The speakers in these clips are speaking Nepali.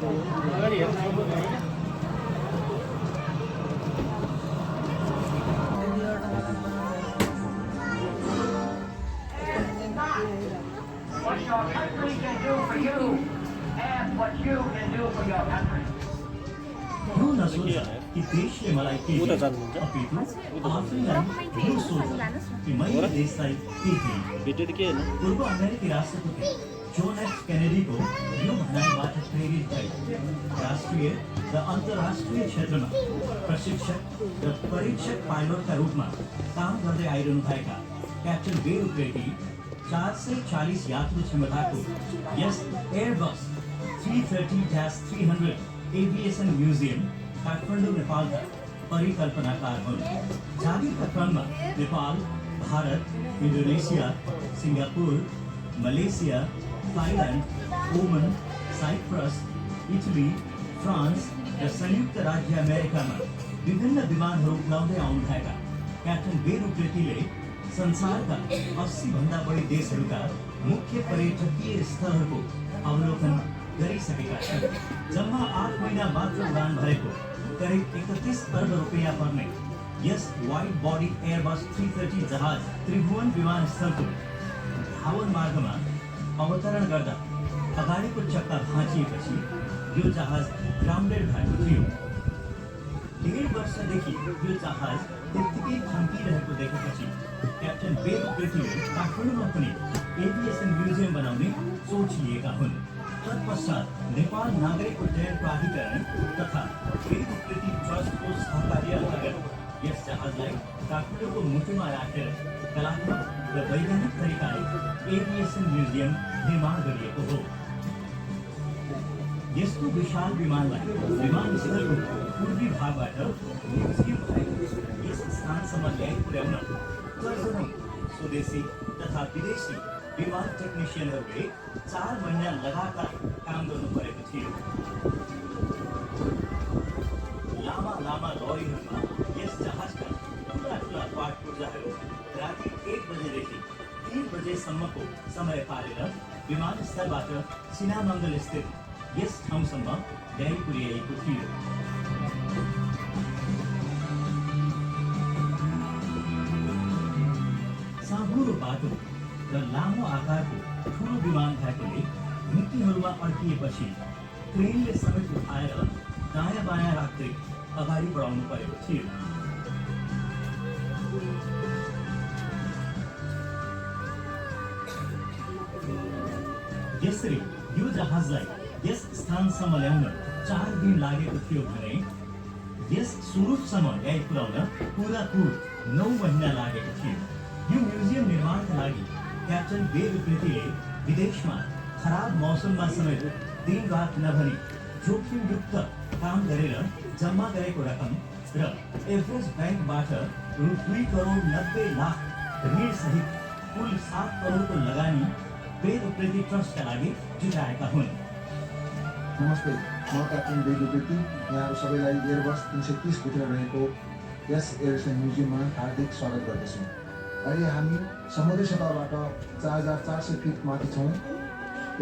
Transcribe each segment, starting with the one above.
What your country can do for you and what you can do for your country. यो नसोच कि देशले मलाई के उता जानुहुन्छ? अपितु आफैलाई यो सोच कि मैले देशलाई के दिएँ। भिडियो त के होइन पूर्व अमेरिकी राष्ट्रपति जोन एफ केनेडीको यो भनाइबाट प्रेरित भई राष्ट्रिय र अन्तर्राष्ट्रिय क्षेत्रमा प्रशिक्षक र परीक्षक पाइलटका रूपमा काम गर्दै आइरहनुभएका क्याप्टन वीर उप्रेती 440 यात्रु क्षमताको यस एयरबस 330-300 एभिएसन म्युजियम काठमाडौँ नेपालका परिकल्पनाकार हुन्। जागिरका क्रममा Nepal, Bharat, Indonesia, Singapore, Malaysia, Thailand, ओमन, साइप्रस, इटली, फ्रान्स र संयुक्त राज्य अमेरिकामा विभिन्न विमानहरू उडाउँदै आउनुभएका क्याप्टन वीर उप्रेतीले संसारका 80 भन्दा बढी देशहरूका मुख्य पर्यटकीय स्थलहरूको अवलोकन गरिसकेका छन्। जम्मा 8 महिना मात्र उडान भएको करिब 31 अर्ब रुपियाँ पर्ने यस वाइड बडी एयरबस 330 जहाज त्रिभुवन विमानस्थलको धावन मार्गमा अवतरण गर्दा अगाडिको चक्का भाँचिएपछि यो जहाज ग्राउन्डेड भएको थियो। 1.5 वर्षदेखि यो जहाज त्यत्तिकै थम्किरहेको देखेपछि क्याप्टन वीर उप्रेतीले काठमाडौँमा पनि एभिएसन म्युजियम बनाउने सोच लिएका हुन्। तत्पश्चात नेपाल नागरिक उड्डयन प्राधिकरण तथा वीर उप्रेती ट्रस्टको सहकार्य अन्तर्गत यस जहाजलाई काठमाडौँको मुटुमा राखेर कलात्मक र वैज्ञानिक तरिकाले एभिएसन म्युजियम निर्माण गरिएको हो। यस्तो विशाल विमानलाई विमानस्थलको पूर्वी भागबाट म्युजियम भएको यस स्थानसम्म ल्याइ पुर्याउन दर्जनौं स्वदेशी तथा विदेशी विमान टेक्निसियनहरूले 4 महिना लगातार काम गर्नु परेको थियो। लामा लामा लरीहरूमा यस जहाजका ठुला ठुला पाट पूर्जाहरू राति 1 बजेदेखि 3 बजेसम्मको समय पारेर विमानस्थलबाट सिनामङ्गल स्थित यस ठाउँसम्म ल्याइ पुर्याइएको थियो। साँघुरो बाटो र लामो आकारको ठुलो विमान भएकोले घुम्तीहरूमा अड्किएपछि ट्रेनले समेत उठाएर दायाँ बायाँ राख्दै अगाडि बढाउनु परेको थियो। यसरी यो जहाजलाई यस स्थानसम्म ल्याउन 4 दिन लागेको थियो भने यस स्वरूपसम्म ल्याइ पुर्याउन पुरा 9 महिना लागेको थियो। यो म्युजियम निर्माणका लागि क्याप्टन वीर उप्रेतीले विदेशमा खराब मौसममा समेत दिन रात नभनी जोखिमयुक्त काम गरेर जम्मा गरेको रकम र एभरेज ब्याङ्कबाट रु 2 करोड 90 लाख ऋण सहित कुल 7 करोडको लगानी वीर उप्रेती ट्रस्टका लागि जुटाएका हुन्। नमस्ते, म क्याप्टन वीर उप्रेती यहाँहरू सबैलाई एयरबस 330 भित्र रहेको यस एभिएसन म्युजियममा हार्दिक स्वागत गर्दछु। अहिले हामी समुद्री सतहबाट 4400 फिट माथि छौँ।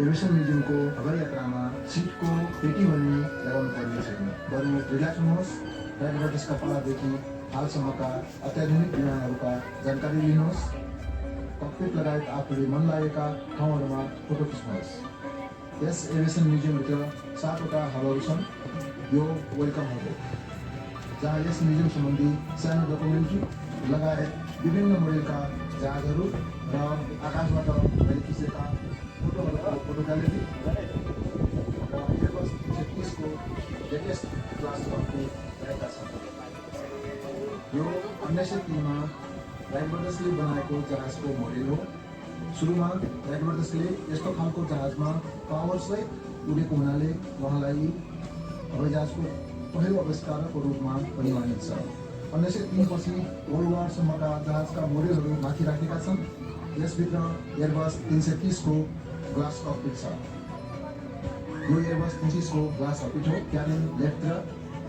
एभिएसन म्युजियमको हवाई यात्रामा सिटको पेटी भन्ने लगाउनु पर्ने छैन। बरु रिल्याक्स हुनुहोस्, ड्राइभर त्यसका पालादेखि हालसम्मका अत्याधुनिक विमानहरूका जानकारी लिनुहोस्, ककपिट लगायत आफूले मन लागेका ठाउँहरूमा फोटो खिच्नुहोस्। यस एभिएसन म्युजियमभित्र 7वटा हलहरू छन्। यो वेलकम हल हो, जहाँ यस म्युजियम सम्बन्धी सानो डकुमेन्ट्री लगायत विभिन्न मोडेलका जहाजहरू र आकाशबाट मैले खिचेका फोटोहरूको फोटो ग्यालेरी र एयरबस 330 को लेटेस्ट क्लास कपी रहेका छन्। यो 1903 मा राइट ब्रदर्सले बनाएको जहाजको मोडेल हो। सुरुमा राइट ब्रदर्सले यस्तो खालको जहाजमा पावरसहित उडेको हुनाले उहाँलाई हवाईजहाजको पहिलो आविष्कारकको रूपमा पनि मानिन्छ। 1903 पछि वर्ल्ड वारसम्मका जहाजका मोडेलहरू माथि राखेका छन्। यसभित्र एयरबस 330 को ग्लास ककपिट छ। यो एयरबस 330 को ग्लास ककपिट हो। क्याबिन लेफ्टतिर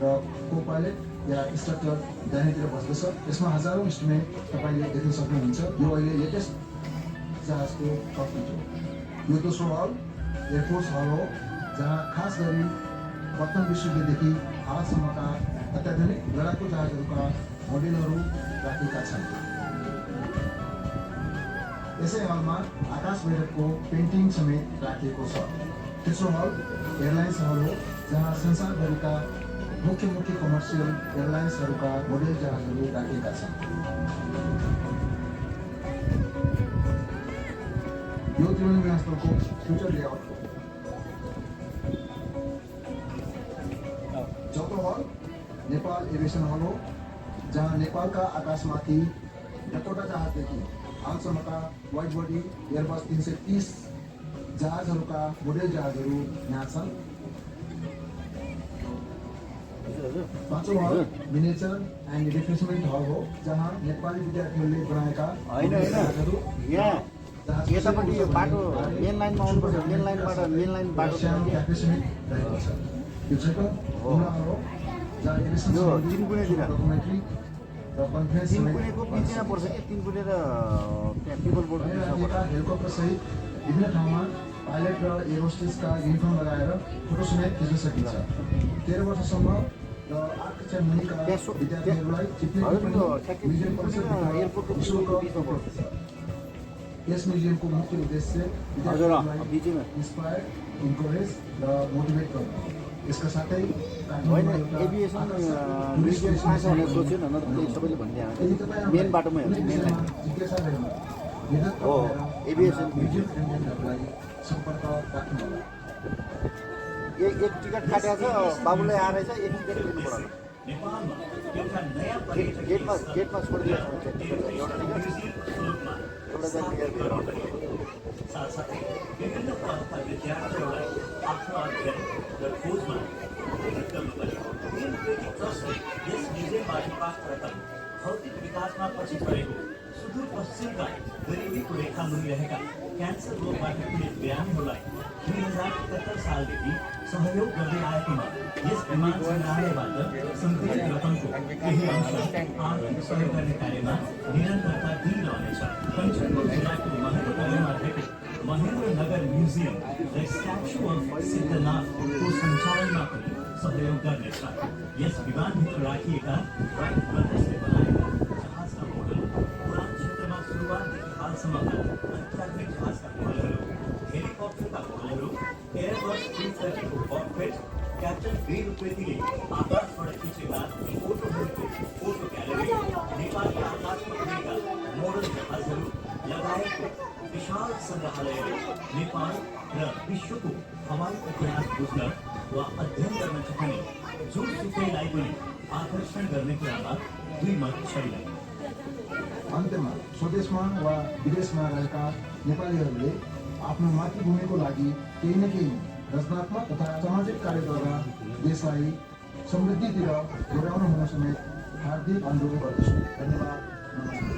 र को पाइलट या इन्स्ट्रक्टर दाहिनेतिर बस्दछ। यसमा हजारौं इन्स्ट्रुमेन्ट तपाईँले देख्न सक्नुहुन्छ। यो अहिले लेटेस्ट जहाजको ककपिट हो। यो दोस्रो हल एयरफोर्स हल हो, जहाँ खास गरी प्रथम विश्वयुद्धदेखि हालसम्मका अत्याधुनिक लडाकु जहाजहरूका मोडेलहरू राखेका छन्। यसै हलमा आकाश भैरवको पेन्टिङ समेत राखिएको छ। तेस्रो हल एयरलाइन्स हल हो, जहाँ संसारभरिका मुख्य कमर्सियल एयरलाइन्सहरूका मोडेल जहाजहरू राखिएका छन्। यो त्रिवेणी विमानस्थलको फ्युचर लेआउट हो। चौथो हल नेपाल एभिएसन हल हो, जहाँ नेपालका आकाशमाथि डकोटा जहाजदेखि हालसम्मका वाइड बडी एयरबस 330 जहाजहरूका मोडेल जहाजहरू यहाँ छन्। पाँचौँ hall miniature and refreshment hall हो, जहाँ नेपाली विद्यार्थीहरूले बनाएका जहाजहरू यतापट्टि यो बाटो मेन लाइनमा आउनुपर्छ, मेन लाइन बाटो क्यापेसिटी रहेको छ। यो छैटौँ ढुङ्गा हल हो, जहाँ एभिएसन यो तिनकुनेतिर डकुमेन्ट्री र कन्फरेन्स तिनकुनेको बिचमा पर्छ कि तिनकुने र त्यहाँ पिपल बोर्ड राखिएका हेलिकप्टर सहित विभिन्न ठाउँमा पाइलट र एयर होस्टेसका युनिफर्म लगाएर फोटो समेत खिच्न सकिन्छ। 13 वर्षसम्म र 8 कक्षा मुनिका विद्यार्थीहरूलाई म्युजियम परिसरभित्र निःशुल्क पर्दछ। यस म्युजियमको मुख्य उद्देश्य विद्यार्थीहरूलाई इन्स्पायर, इन्करेज र मोटिभेट गर्नु। यसका साथै होइन एभिएसन म्युजियम कहाँ छ भनेर सोच्यो न, सबैले भनिदियो मेन बाटोमै हुन्छ, मेन लाइन हो एभिएसन म्युजियम सम्पर्क राख्नु होला। एक टिकट काटेको छ, बाबुलाई आएर चाहिँ एक टिकट लिनु पर्यो। नेपालमा एउटा नयाँ पर्यटन गेटमा छोडिदिएको छ एउटा टिकट साथसाथै विभिन्न पदका विद्यार्थीहरूलाई आफ्नो अध्ययन र खोजमा मद्दत गर्नु पर्यो। ट्रस्टले यस म्युजियमबाट प्राप्त रकम भौतिक विकासमा पछि परेको सुदूरपश्चिमका गरिबीको रेखा मुनि रहेका क्यान्सर रोगबाट पीडित बिरामीहरूलाई 2071 सालदेखि सहयोग गर्दै आएकोमा यस विमान सङ्ग्रहालयबाट सङ्कलित रकमको केही अंश आर्थिक सहयोग गर्ने कार्यमा निरन्तरता दिइरहनेछ। कञ्चनपुर जिल्लाको महेन्द्रनगरमा रहेको महेन्द्रनगर म्युजियम र स्ट्याच्यु अफ सिद्धनाथको सञ्चालनमा पनि सहयोग गर्नेछ। यस विमानभित्र राखिएका राइट ब्रदर्सले बनाएका जहाजका मोडल, उडान क्षेत्रमा सुरुवातदेखि हालसम्मका अत्याधुनिक जहाजका मोडलहरू, हेलिकप्टरका मोडलहरू, एयरबस 330 को ककपिट, क्याप्टन वीर उप्रेतीले आकाशबाट खिचेका फोटोहरूको फोटो ग्यालरी, नेपाली आकाशमा उडेका मोडल जहाजहरू लगायतको विशाल सङ्ग्रहालयले नेपाल र विश्वको हवाई इतिहास बुझ्न वा अध्ययन गर्न चाहने जुनसुकैलाई पनि आकर्षण गर्ने कुरामा दुई मत छैन। अन्त्यमा स्वदेशमा वा विदेशमा रहेका नेपालीहरूले आफ्नो मातृभूमिको लागि केही न केही रचनात्मक तथा सामाजिक कार्यद्वारा देशलाई समृद्धितिर डोर्याउनु हुन समेत हार्दिक अनुरोध गर्दछु। धन्यवाद, नमस्ते।